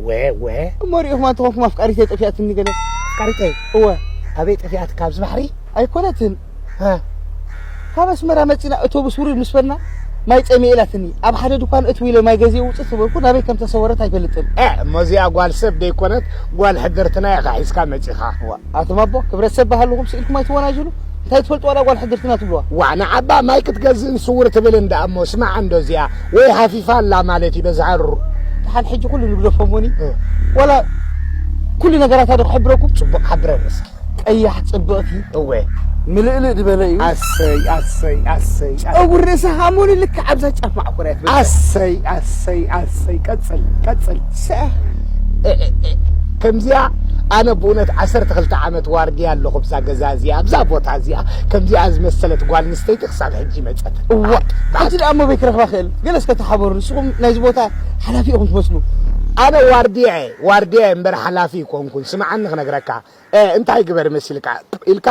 ወ ወ እሞ ሪኢኹም ኣንተ ኾንኩም ኣፍቃሪተይ ጠፊኣትኒ ገለ። ኣፍቃሪተይ? እወ። ኣበይ ጠፊኣትካ? ኣብዚ ባሕሪ? ኣይኮነትን። ሃ? ካብ ኣስመራ መጺና ኣውቶቡስ ውርድ ምስ በልና ማይ ጸሚኤ ኢላትኒ። ኣብ ሓደ ድኳን እትው ኢለ ማይ ገዚኤ ውጽእ ዝበልኩ ናበይ ከም ተሰወረት ኣይፈልጥን። እ፣ እሞ እዚኣ ጓል ሰብ ደይኮነት ጓል ሕድርትና ኢኻ ሒዝካ መጺኻ። ዋ፣ ኣቱም ኣቦ፣ ክብረት ሰብ በሃልኹም ስኢልኩም ኣይትወናጅሉ። እንታይ ትፈልጡ ዋላ ጓል ሕድርትና ትብልዋ? ዋ፣ ንዓባ ማይ ክትገዝእን ስውር ትብልን ደኣ እሞ ስማዕ እንዶ እዚኣ ወይ ሃፊፋ ኣላ ማለት እዩ በዛ ዕሩር። ደሓን ሕጂ ኩሉ ንግደፎ እሞኒ። እ። ዋላ ኩሉ ነገራታ ዶ ክሕብረኩም? ጽቡቕ ሓብረኒ እስኪ። ቀያሕ ጽብቕቲ። እወ። ምልእልእ ዝበለ እዩ። ኣሰይ፣ ኣሰይ፣ ኣሰይ፣ ኣሰይ። ጸጉሪ ርእሳ ሃሞኒ ልክዕ ኣብዛ ጫፍ ማዕኮርያ ትብል። ኣሰይ፣ ኣሰይ፣ ኣሰይ። ቀጽል፣ ቀጽል። ሰ- እ፣ እ፣ እ፣ ከምዚኣ ኣነ ብእውነት ዓሰርተ ክልተ ዓመት ዋርድያ ኣለኹ ኣብዛ ገዛ እዚኣ፣ ኣብዛ ቦታ እዚኣ፣ ከምዚኣ ዝመሰለት ጓል ኣንስተይቲ ክሳብ ሕጂ መጸት። እዋ፣ ሕጂ ደኣ እሞ በይ ክረኽባ ክእል? ገለ እስከ ተሓበሩ፣ ንስኹም ናይዚ ቦታ ሓላፊ ኢኹም ትመስሉ። ኣነ ዋርድያ እየ፣ ዋርድያ እየ እምበር ሓላፊ ኣይኮንኩን። ስምዓኒ ክነግረካ። እ፣ እንታይ ግበር መሲልካ ኢልካ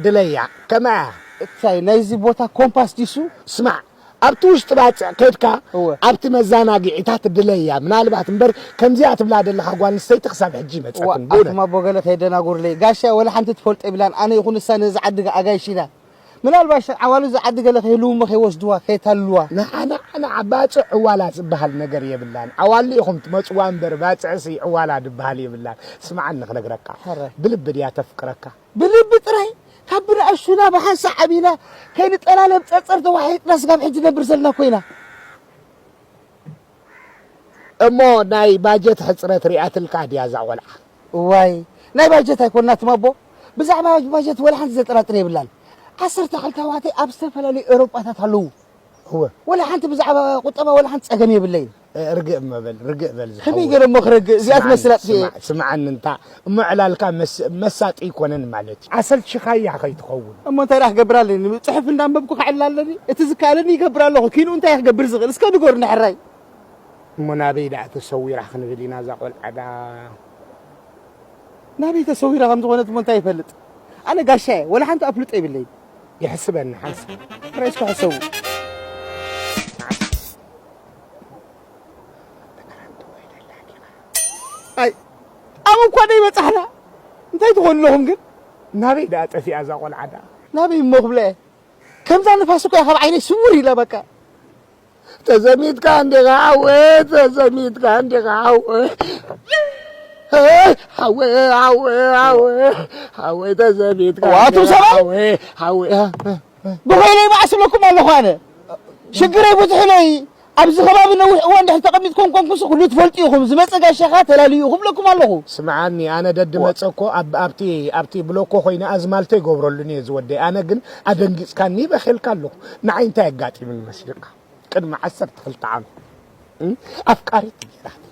ድለያ። ከመያ? እታይ ናይዚ ቦታ ኮምፓስ ዲሱ? ስማዕ፣ ኣብቲ ውሽጢ ባጽዕ ከድካ፣ እወ። ኣብቲ መዘናግዒታት ድለያ። ምናልባት እምበር ከምዚኣ ትብላ ዘለኻ ጓል ኣንስተይቲ ክሳብ ሕጂ ዋ፣ ይመጸትን። ብእውነት። ኣቱም ኣቦ ገለ ከየደናጉርለይ። ጋሻ ወላ ሓንቲ ትፈልጦ የብላን። ኣነ ይኹን ንሳ ነዚ ዓዲ ኣጋይሽ ኢና። ምናልባት ዓዋሉ እዚ ዓዲ ገለ ከይህልዉ እሞ ከይወስድዋ፣ ከየታልልዋ። ንዓ፣ ንዓ፣ ንዓ፣ ባጽዕ ዕዋላ ዝበሃል ነገር የብላን። ዓዋሉ ኢኹም ትመጽዋ እምበር ባጽዕሲ ዕዋላ ዝበሃል የብላን። ስምዓኒ ክነግረካ። ሕራይ። ብልቢ ድያ ተፍቅረካ? ብልቢ ጥራይ፣ ካብ ብንኣሽቱና ብሓንሳእ ዓቢና፣ ከይንጠላለብ ጸርጸር ተዋሒጥና ስጋብ ሕጂ ነብር ዘለና እኮ ኢና። እሞ ናይ ባጀት ሕጽረት ሪኣትልካ ድያ እዛ ቆልዓ? እዋይ፣ ናይ ባጀት ኣይኮናትም ኣቦ፣ ብዛዕባ ባጀት ወላ ሓንቲ ዘጠራጥር የብላን። ዓሰርተ ክልተ ኣሕዋተይ ኣብ ዝተፈላለዩ ኤውሮጳታት ኣለዉ። እወ። ወላ ሓንቲ ብዛዕባ ቁጠባ ወላ ሓንቲ ጸገም የብለይን። እ፣ ርግእ እሞ በል፣ ርግእ በል ከመይ ዝኸውን። ገይረ እሞ ክረግእ? እዚኣ ስምዓኒ፣ ትመስል ኣጥፊኤ። ስምዓ-፣ ስምዓኒ እንታ እሞ ዕላልካ መስ-፣ መሳጢ ኣይኮነን ማለት እዩ። ኣሰልችኻያ ከይትኸውን። እሞ እንታይ ደኣ ክገብር ኣለኒ? ጽሑፍ እንዳንበብኩ ከዕልል ኣለኒ? እቲ ዝከኣለኒ ይገብር ኣለኹ። ኪንኡ እንታይ ክገብር ዝኽእል? እስከ ንገሩኒ ሕራይ። እሞ ናበይ ደኣ ተሰዊራ ክንብል ኢና እዛ ቆልዓ ደኣ? ናበይ ተሰዊራ ከም ዝኾነት እሞ እንታይ ይፈልጥ? ኣነ ጋሻ እየ፣ ወላ ሓንቲ ኣፍልጦ የብለይን። ይሕስበኒ ሓንሳብ። ሕራይ እስከ ሕሰቡ። ኣይ፣ ኣብኡ እኳ ደይበጻሕና። እንታይ ትኾኑ ኣለኹም ግን? ናበይ ደኣ ጠፊኣ እዛ ቆልዓ ደኣ? ናበይ እሞ ክብለ? ከምዛ ንፋስ እኮ እያ ካብ ዓይነይ ስውር ኢላ በቃ። ተዘሚትካ እንዲኻ ሓወይ፣ ተዘሚትካ እንዲኻ ሓወይ። ሓወይ፣ ሓወይ፣ ሓወይ፣ ሓወይ፣ ሓወይ፣ ተዘሚትካ ዋ፣ ኣቱም እንዲኻ ሰባት! ሓወይ፣ ሓወይ። ብኸይነይ መዓስ እብለኩም ኣለኹ ኣነ። ሽግረይ ብዙሕ ኢለይ። ኣብዚ ከባቢ ነዊሕ እዋን ድሕሪ ተቐሚጥኩም ኮንኩምሲ ኩሉ ትፈልጡ ኢኹም። ዝመጸ ጋሻኻ ተላልዩ ኢኹም እብለኩም ኣለኹ። ስምዓኒ፣ ኣነ ደድመጸ እኮ ኣብ-፣ ኣብቲ፣ ኣብቲ ብሎኮ ኮይነ ኣዝማልቶ ይገብረሉን እየ ዝወደይ። ኣነ ግን ኣደንጊጽካኒ በኺልካ ኣለኹ። ንዓይ እንታይ ኣጋጢሙኒ መሲልካ? ቅድሚ ዓሰርተ ክልተ ዓመት፣ እ? ኣፍቃሪት ነይራትኒ።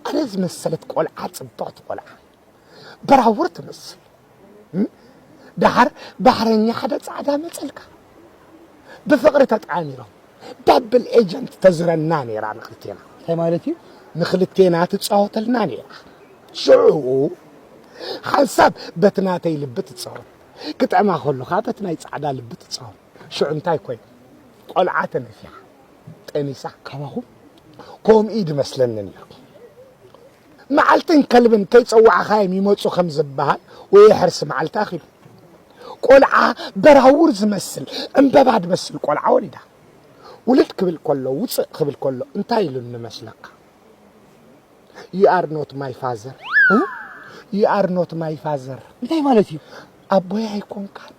ኣነ ዝመሰለት ቆልዓ፣ ጽብቕቲ ቆልዓ። በራውር ትመስል። እ? ደሓር ባሕረኛ ሓደ ጻዕዳ መጸልካ። ብፍቕሪ ተጣሚሮም ዳብል ኤጀንት ተዝረና ነይራ ንክልቴና። እንታይ ማለት እዩ? ንክልቴና ትጻወተልና ነይራ። ሽዑ ሓንሳብ በቲ ናተይ ልቢ ትጻወት፣ ክጥዕማ ከሎ ኸኣ በቲ ናይ ጻዕዳ ልቢ ትጻወት። ሽዑ እንታይ ኮይኑ? ቆልዓ ተነፊሓ፣ ጠኒሳ። ካባኹም? ከምኡ እዩ ዝመስለኒ ነይሩ። መዓልትን ከልብን ከይጸዋዕኻዮም ይመጹ ከም ዝበሃል፣ ወይ ሕርሲ መዓልቲ ኣኺሉ። ቆልዓ በራውር ዝመስል፣ ዕምበባ ዝመስል ቆልዓ ወሊዳ። ውልድ ክብል ከሎ፣ ውጽእ ክብል ከሎ፣ እንታይ ኢሉኒ መስለካ? You are not my father። እ? You are not my father። እንታይ ማለት እዩ? ኣቦይ ኣይኮንካን።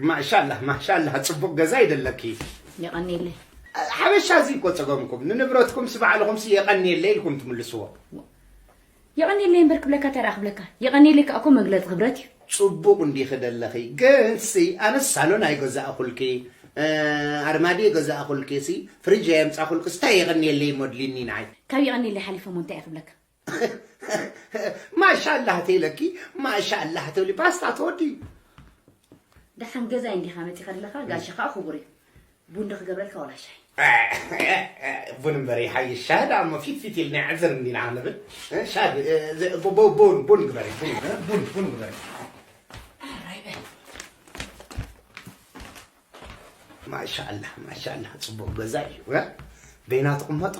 ማሻላህ፣ ማሻላህ፣ ጽቡቕ ገዛ ይደለኪ። የቐንየለይ። ሓበሻ እዚ እኮ ጸገምኩም፣ ንንብረትኩምሲ ባዕልኹምሲ የቐንየለይ ኢልኩም ትምልስዎ። የቐንየለይ እምበር ክብለካ እንታይ ደኣ ክብለካ? የቐንየለይ ከኣ እኮ መግለጺ ክብረት እዩ። ጽቡቕ እንዲኺ ደለኺ፣ ግንሲ ኣነስ ሳሎን ኣይገዛእኹልኪ፣ እ፣ ኣርማድዮ ኣይገዛእኹልኪ፣ ሲ ፍሪጅ ኣየምጻኹልኪ፣ ስታይ የቐንየለይ እሞ ኣድልይኒ ንዓይ። ካብ የቐንየለይ ሓሊፈ እሞ እንታይ እየ ክብለካ? ማሻላህ ተይለኪ፣ ማሻላህ ተብሊ ፓስታ ትወዲ። ደሓን ገዛይ እንዲኻ መጺኻ ኣለኻ፣ ጋሻ ኸኣ ክቡር እዩ። ቡን ዶ ክገብረልካ ዋላ ሻሂ? ቡን እምበር ይሓይሽ፣ ሻሂ ደኣ እሞ ፊት ፊት ኢልና ይዕዝር እንዲና ንብል። እ፣ ሻሂ፣ እ፣ ዝ-፣ ቡ-፣ ቡ-፣ ቡን፣ ቡን ግበሪ፣ ቡን፣ እ፣ ቡን፣ ቡን ግበሪ። ኣራይ በል። ማሻኣላ ማሻኣላ፣ ጽቡቕ ገዛ እዩ። እ? በይና ትቕመጦ።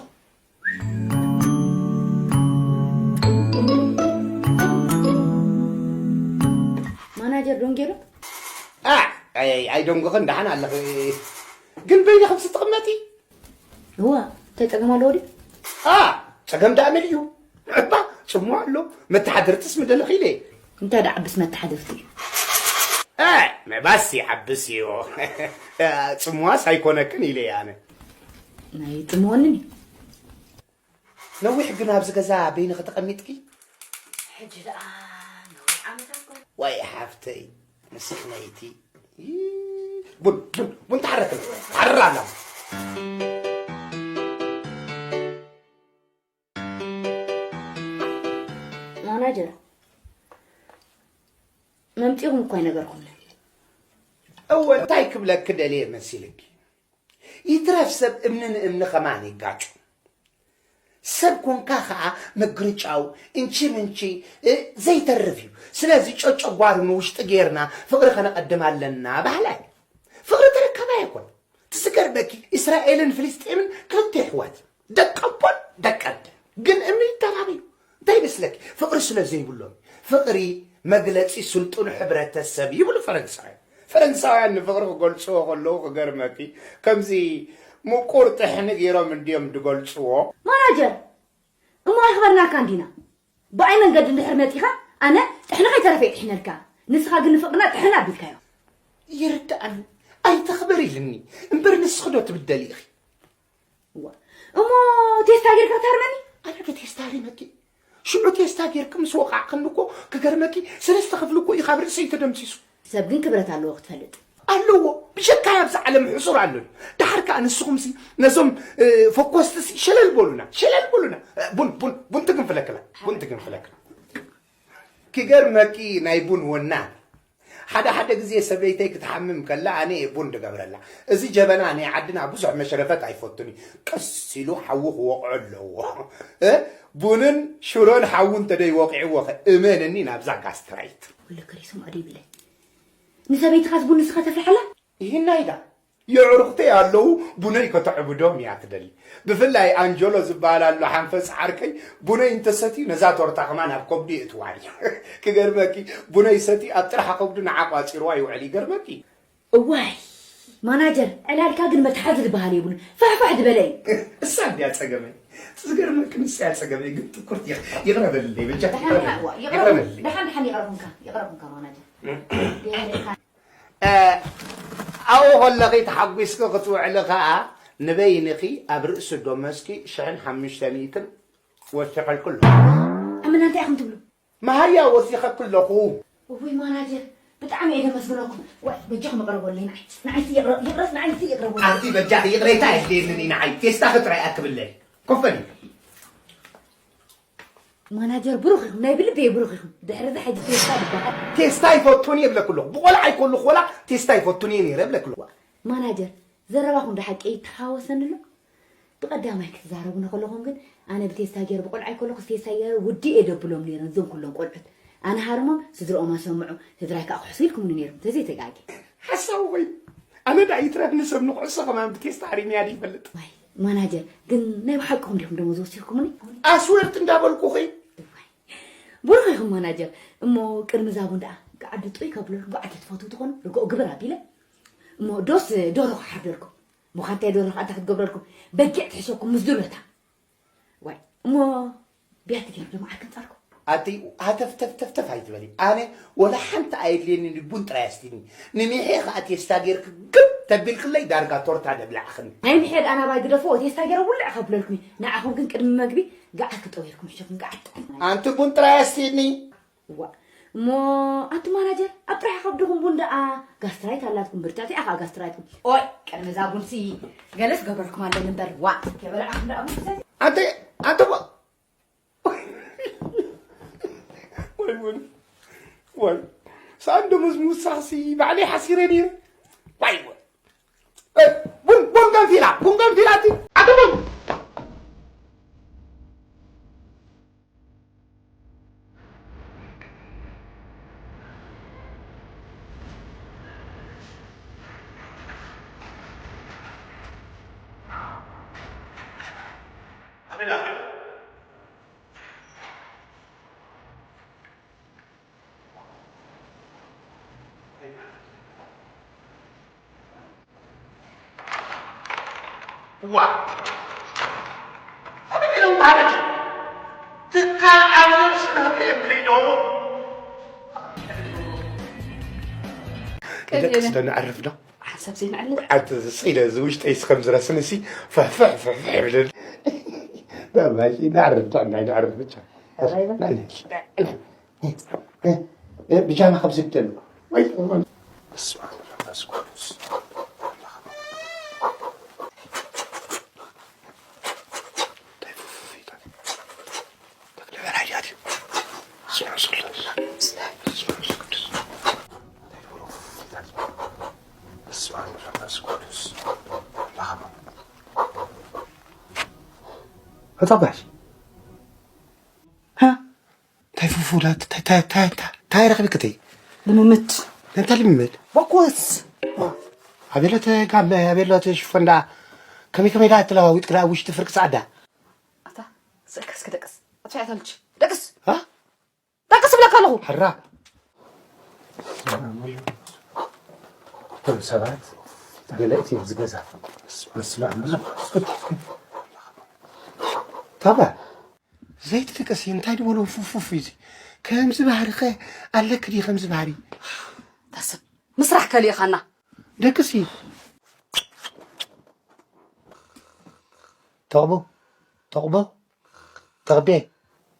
ማናጀር ዶንጌ ዶ? ኣ፣ ኣይ ኣይደንጎኽን፣ ደሓን ኣለኺ። ግን በይንኺ ምስ ትቕመጢ? እዋ፣ እንታይ ጸገም ኣለዎ ድዩ? ኣ፣ ጸገም ደኣ መን እዩ? እባ ጽምዋ ኣሎ፣ መተሓደርትስ ምደለኺ ኢለ። እንታይ ደኣ ዓብስ መተሓደርቲ? ኣ፣ መባስ ይዓብስ እዩ። ጽምዋስ ኣይኮነክን ኢለ ኣነ። ናይ ጽምወንን እዩ። ነዊሕ ግን ኣብዚ ገዛ በይንኺ ተቐሚጥኪ? ሕጂ ደኣ ነዊሕ ዓመታት ኮነ። ዋይ ሓፍተይ ምስኽነይቲ። ቡን ቡን ቡን ተሓረክላ ተሓርራ ኣላ። ማናጀር መምፂኹም እኳ ኣይነገርኩምኒ። እወ እንታይ ክብለኪ ደልየ መሲልኪ? ይትረፍ ሰብ እምኒ ንእምኒ ኸማን ይጋጩ። ሰብ ኮንካ ኸዓ ምግርጫው እንቺ ምንቺ ዘይተርፍ እዩ። ስለዚ ጨጨጓር ንውሽጢ ጌርና ፍቕሪ ኸነቐድም ኣለና በሃላይ። ፍቕሪ ተረካባይ ኣይኮን። ትዝገርመኪ እስራኤልን ፍልስጤምን ክልተ ይሕዋት ደቀቦን ደቀደ ግን እምኒ ይተባበዩ። እንታይ ይመስለኪ? ፍቕሪ ስለ ዘይብሎም። ፍቕሪ መግለፂ ስልጡን ሕብረተሰብ ይብሉ ፈረንሳውያን። ፈረንሳውያን ንፍቕሪ ክገልፅዎ ከለዉ ክገርመኪ ከምዚ ምቁር ጥሕኒ ገይሮም እንድዮም ዝገልፅዎ። ማናጀር እሞ ኣይኽበርናካን ዲና? ብኣይ መንገዲ እንድሕር መፂኻ ኣነ ጥሕኒ ከይተረፈ ይጥሕነልካ፣ ንስኻ ግን ንፍቕርና ጥሕኒ ኣቢልካዮ። ይርድኣኒ ኣይተኽበሪ ኢልኒ እምበር ንስኺ ዶ ትብደሊ ኢኺ? እሞ ቴስታ ጌርካ ክትሃርመኒ? ኣነ ዶ ቴስታ ሃሪመኪ? ሽዑ ቴስታ ጌርኪ ምስ ወቓዕክኒ እኮ ክገርመኪ ሰለስተ ክፍሊ እኮ እዩ ካብ ርእሰይ ተደምሲሱ። ሰብ ግን ክብረት ኣለዎ ክትፈልጥ። ኣለዎ ብጀካ ኣብዚ ዓለም ሕሱር ኣሎ ድዩ? ደሓር ከኣ ንስኹምሲ ነዞም ፈኮስትሲ ሸለል በሉና ሸለል በሉና። ቡን ቡን ቡን ትግንፍለክላ ቡን ትግንፍለክላ። ክገርመኪ ናይ ቡን ወናን ሓደ ሓደ ግዜ ሰበይተይ ክትሓምም ከላ ኣነ እየ ቡን ድገብረላ። እዚ ጀበና ናይ ዓድና ብዙሕ መሽረፈት ኣይፈቱን እዩ። ቀስ ኢሉ ሓዊ ክወቕዖ ኣለዎ። እ? ቡንን ሽሮን ሓዊ እንተደይወቒዕዎ ኸ እመንኒ ናብዛ ጋስትራይት። ወለ ከሪሶም ኣዶ ይብለይ ንሰበይትኻስ ቡን ንስኻ ተፍልሓላ? ይህናይ ዳ የዕሩኽተይ ኣለዉ ቡነይ ከተዕብዶም እያ ትደሊ። ብፍላይ ኣንጀሎ ዝበሃል ኣሎ ሓንፈፅ ዓርከይ ቡነይ እንተሰትዩ ነዛ ቶርታ ከማን ኣብ ከብዱ የእትዋ እዩ። ክገርመኪ ቡነይ ሰትዩ ኣብ ጥርሓ ከብዱ ንዓ ቋፂርዋ ይውዕል ይገርመኪ። እዋይ ማናጀር ዕላልካ ግን መትሓዚ ዝበሃል የብሉን ፋሕፋሕ ዝበለ እዩ። እሳ እንድያ ፀገመይ። ዝገርመኪ ንሳ እያ ፀገመይ ግን ትኩርቲ ኢኺ። ይቕረ በልለይ በጃ ይቕረ በልለይ። ይቕረ በልለይ። ደሓን ደሓን ይቕረ ኩንካ ይቕረ ኩንካ ማናጀር። ኣብኡ ከለኺ ተሓጒስኪ ክትውዕሊ ከኣ ንበይንኺ ኣብ ርእሲ ደሞዝኪ ሽሕን ሓሙሽተ ሚእትን ወሲኸልኪ ኣለኹ። ኣመና እንታይ ኢኹም ትብሉ? መሃያ ወሲኸኪ ኣለኹ። እውይ ማናጀር ብጣዕሚ እየ ደመስግነኩም። ዋይ በጃኹም ይቕረበለይ ንዓይ ንዓይሲ ይቕረ- ይቕረስ ንዓይሲ ይቕረበለይ። ኣቲ በጃኺ ይቕሬታ የድልየንን እዩ ንዓይ ፌስታኺ ጥራይ ኣክብለይ። ኮፈሊ። ማናጀር ብሩኽ ኢኹም ናይ ብልቢ እየ ብሩኽ ኢኹም ድሕሪ እዚ ሕጂ ቴስታ ዝበሃል ቴስታ ይፈቱን እየ እብለኪ ኣለኹ ብቆልዓ ይከለኹ ወላ ቴስታ ይፈቱን እየ ነይረ እብለኪ ኣለኹ ማናጀር ዘረባኹም ዶ ሓቂ ይተሓወሰኒ ኣሎ ብቐዳማይ ክትዛረቡ ንከለኹም ግን ኣነ ብቴስታ ገይረ ብቆልዓ ይከለኹ ቴስታ ገይረ ውዲ እየ ደብሎም ነይረ ነዞም ኩሎም ቆልዑት ኣነ ሃርሞም ስድርኦም ኣሰምዑ ስድራይ ከዓ ክሕሱ ኢልኩምኒ ነይርኩም ተዘይተጋግየ ሓሳዊ ኮይኑ ኣነ ደኣ ይትረፍኒ ሰብ ንኩዕሶ ከማን ብቴስታ ሃሪምያ ድዩ ይፈልጥ ዋይ ማናጀር ግን ናይ ብሓቅኹም ዲኹም ደሞዝ ወሲኽኩምኒ? ኣስዌርት እንዳበልኩኺ። ብሩኽ ኢኹም ማናጀር። እሞ ቅድሚ እዛ ቡን ደኣ ገዓዲ ጥዑይ ከብለልኩም ገዓዲ ትፈትዉ ትኾኑ ርግኦ ግብር ኣቢለ እሞ ዶስ ደሮ ክሓርደልኩም? እሞ ካንታይ ደሮ ከኣ እንታይ ክትገብረልኩም? በጊዕ ትሕሸኩም ምስ ድሎታ። ዋይ እሞ ቢያቲ ገይሩ ዶ መዓር ክንጸርኩም? ኣቲ ሃተፍተፍተፍተፍ ኣይትበሊ ኣነ ወላ ሓንቲ ኣየድልየኒ ቡን ጥራይ ኣስቲኒ ንሚሐ ከኣ ቴስታ ጌርኪ ግብ ተቢልክለይ ዳርጋ ቶርታ ደብላዕኽኒ ናይ ምሕድ ኣናባይ ግደፍዎ ቴስታ ጌረ ውልዕ ከብለልኩም እዩ ንዓኹም ግን ቅድሚ መግቢ ገዓት ክጠውየልኩም ሕሸኩም ገዓት ጥዑም ኣንቲ ቡን ጥራይ ኣስቲኒ ዋእ እሞ ኣንቲ ማናጀር ኣብ ጥራሕ ከብድኹም ቡን ደኣ ጋስትራይት ኣላትኩም ብርትዕቲ ኣኻ ጋስትራይትኩም ኦይ ቅድሚ እዛ ቡንሲ ገለስ ገበርኩም ኣለኒ እምበር ዋእ የበላዕኹም ደኣ ቡን ክሰቲ ኣንቲ ኣንቲ ወይ ቡን ወይ ሳንዶ ምስ ሙሳኽሲ ባዕለይ ሓሲረ ነይረ ዋይ ወይ ቡን ቡን ገንፊላ ቡን ገንፊላ እቲ ኣቲ ቡን ዋ ኣበይ ኢሎም ማለት እዩ? ትካል ኣብዞም ስናብ እዮም ከይዶም ቀሊለ። ደቅስ ዶ ንዕርፍ ዶ? ሓንሳብ ዘይንዕልል። ኣቲ ስኢለ እዚ ውሽጠይ ስከም ዝረስንሲ ፍሕፍሕ ፍሕፍሕ ይብለኒ። ባባይ ንዕርፍ ዶ ናይ ንዕርፍ ብቻ። ብጃማ ካብ ዝግደሉ። እታ ጋሽ እንታይ ፍፉላት እንታይ ረኽቢ ክትይ ልምምድ እንታይ ልምምድ በኮስ ኣቤሎት ጋመ ኣቤሎት ሽፎንዳ ከመይ ከመይ ዳ ትለዋዊጥ ክዳ ውሽጢ ፍርቂ ጻዕዳ ኣታ ስእልካ እስኪ ደቅስ ኣጥፊኣታ ልጅ ደቅስ ደቅስ ብለካ ኣለኹ ሕራ እቶም ሰባት ገለ እቲ ዝገዛ መስሎ ኣምብሎ ታባ ዘይትደቀሲ እንታይ ድበሎ ፉፉፍ እዚ ከምዚ ባህሪ ከ ኣለክ ድዩ ከምዚ ባህሪ ታስብ ምስራሕ ከሊእኻና ደቅሲ ተቕቦ ተቕቦ ተቕቤ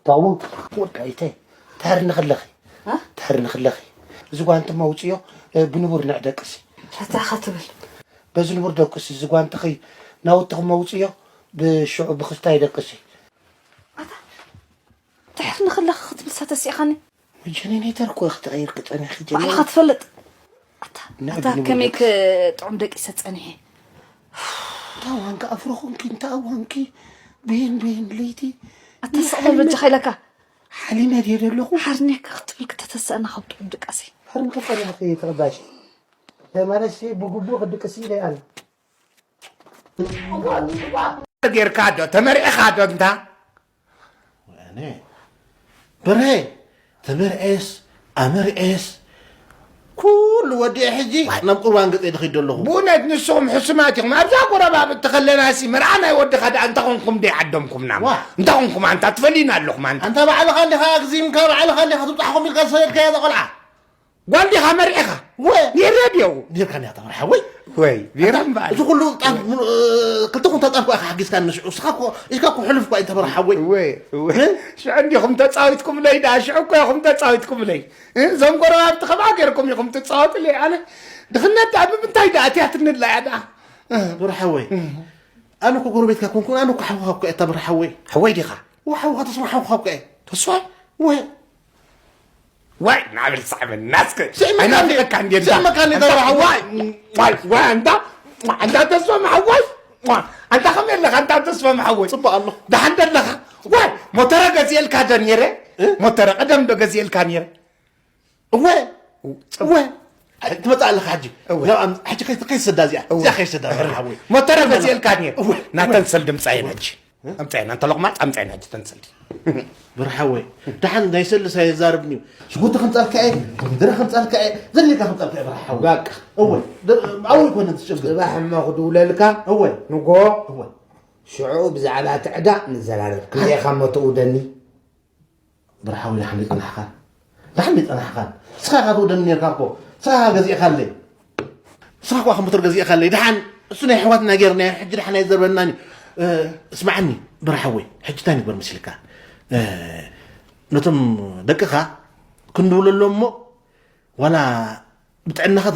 ተቕቦ ወዳይተ ተርንኽለኺ ተርንኽለኺ እዚ ጓንቲ መውፅዮ ብንቡር ንዕ ደቅሲ ረታኻ ትብል በዚ ንቡር ደቅሲ እዚ ጓንትኺ ናውትኺ መውፅዮ ብሽዑ ብኽስታይ ደቅሲ ትሕር ንኽለኺ ክትብል ሳተሲእኻኒ ጀነሬተር እኮ ክትቐይር ክጠኒኺ ባዕልኻ ትፈልጥ ኣታ ኣታ ከመይ ክጥዑም ደቂሰ ጸኒሐ እንታይ ዋንኪ ኣፍሮ ኮንኪ እንታይ ዋንኪ ብሄን ብሄን ለይቲ ኣታ ስቕ በል በጃኻ ኢለካ ሓሊመ ድየ ዘለኹ ሓርኒካ ክትብል ክተተስአና ካብ ጥዑም ድቃሰይ ሕርም ከጸኒኺ ተቐባሽ ማለት ብግቡእ ክድቅስ ኢለ ኣነ ጌርካ ዶ ተመሪዕኻ ዶ እንታ ኣነ በርሀ ተመርዔስ ኣመርዔስ ኩሉ ወዲአ ሕጂ ናብ ቁርባን ገፀ ድኸይድ ኣለኹ ብእውነት ንስኹም ሕሱማት ኢኹም ኣብዛ ጎረባብቲ ከለናሲ መርዓ ናይ ወድኻ ደኣ እንተኾንኩም ደይ ዓደምኩምና እንተኾንኩም ኣንታ ትፈልዩና ኣለኹም ኣንታ ኣንታ ባዕልኻ እንዲኻ ኣግዚምካ ባዕልኻ እንዲኻ ትብጣሕኹም ኢልካ ዝሰደድካዮ እዛ ቆልዓ ጓል ዲኻ መሪዕኻ? ወ ኔረ ድዮ? ኔርካ ኒያ ተመርሓ ወይ? ወይ ኔረ እምበኣር። እዚ ኩሉ ጣፍ ክልተ ኩንታ ጣፍ ኳ ሓጊዝካ ንሽዑ እስኻ ኮ ኢልካ ኮ ሕሉፍ ኳ ተመርሓ ወይ? ወይ ወይ ሽዑ እንዲኹም ተጻዊትኩምለይ ደኣ ሽዑ እኮ ኢኹም ተጻዊትኩምለይ። እዞም ጎረባብቲ ከምኣ ጌርኩም ኢኹም ትጻወቱለይ ኣነ ድኽነት ደኣ ብምንታይ ደኣ እትያትንላ እያ ደኣ? ብርሓ ወይ ኣነ ኮ ጎረቤትካ ኮንኩን ኣነ ኮ ሓውኻ ኮ እየ ተመርሓ ወይ? ሓወይ ዲኻ? ወሓውኻ ተስማ ሓውኻ ኮ እየ። ተስፋ? ወይ ዋይ ናብል ሳዕበን ናስከ ኣይናፍቀካ እንዴ ስዕመካ እንዴ ተባሓ ዋይ ዋይ ዋይ ኣንታ ኣንታ ተስፋ መሓዋይ ኣንታ ከም የለካ ኣንታ ተስፋ መሓወይ ጽቡቅ ኣሎ ደሓን ደለካ ዋይ ሞተረ ገዚኤልካ ዶ ነይረ ሞተረ ቀደም ዶ ገዚኤልካ ነይረ እወ እወ ትመጽእ ኣለካ ሕጂ ሕጂ ከይሰዳ እዚኣ እዚኣ ከይሰዳ ሓወይ ሞተረ ገዚኤልካ ነይረ ናተን ሰልዲ ምጻየን ሕጂ ኣምጻየና እንተ ሎቕማጽ ኣምጻየና ሕጂ ተንሰልዲ ብርሓወይ ደሓን ናይ ሰልስ ኣይዛርብን እዩ ሽጉርቲ ከምጻልካ እየ ኮሚደረ ከምጻልካ እየ ዘድልየካ ከምጻልካ እየ ብርሓወይ በቃ እወ ኣብኡ ይኮነ ትጭግር ጽባሕ እሞ ክድውለልካ እወ ንጎ እወ ሽዑ ብዛዕባ እቲ ዕዳ ንዘራረብ ክንደይ ኢኻ እሞ ትእውደኒ ብርሓወይ ደሓን ይጽናሕኻን ደሓን ይጸናሕኻን ንስኻ ኢኻ ትወደኒ ነርካ እኮ ንስኻ ኢኻ ገዚእኻለይ ንስኻ እኳ ሞተር ገዚእኻለይ ደሓን እሱ ናይ ኣሕዋትና ጌርናዮ ሕጂ ደሓን ኣይዘርበናን እዩ እስማዓኒ ብርሓወይ ሕጂ እንታይ ንግበር መሲልካ ነቶም ደቅኻ ክንድውለሎም እሞ ዋላ ብጥዕናኻ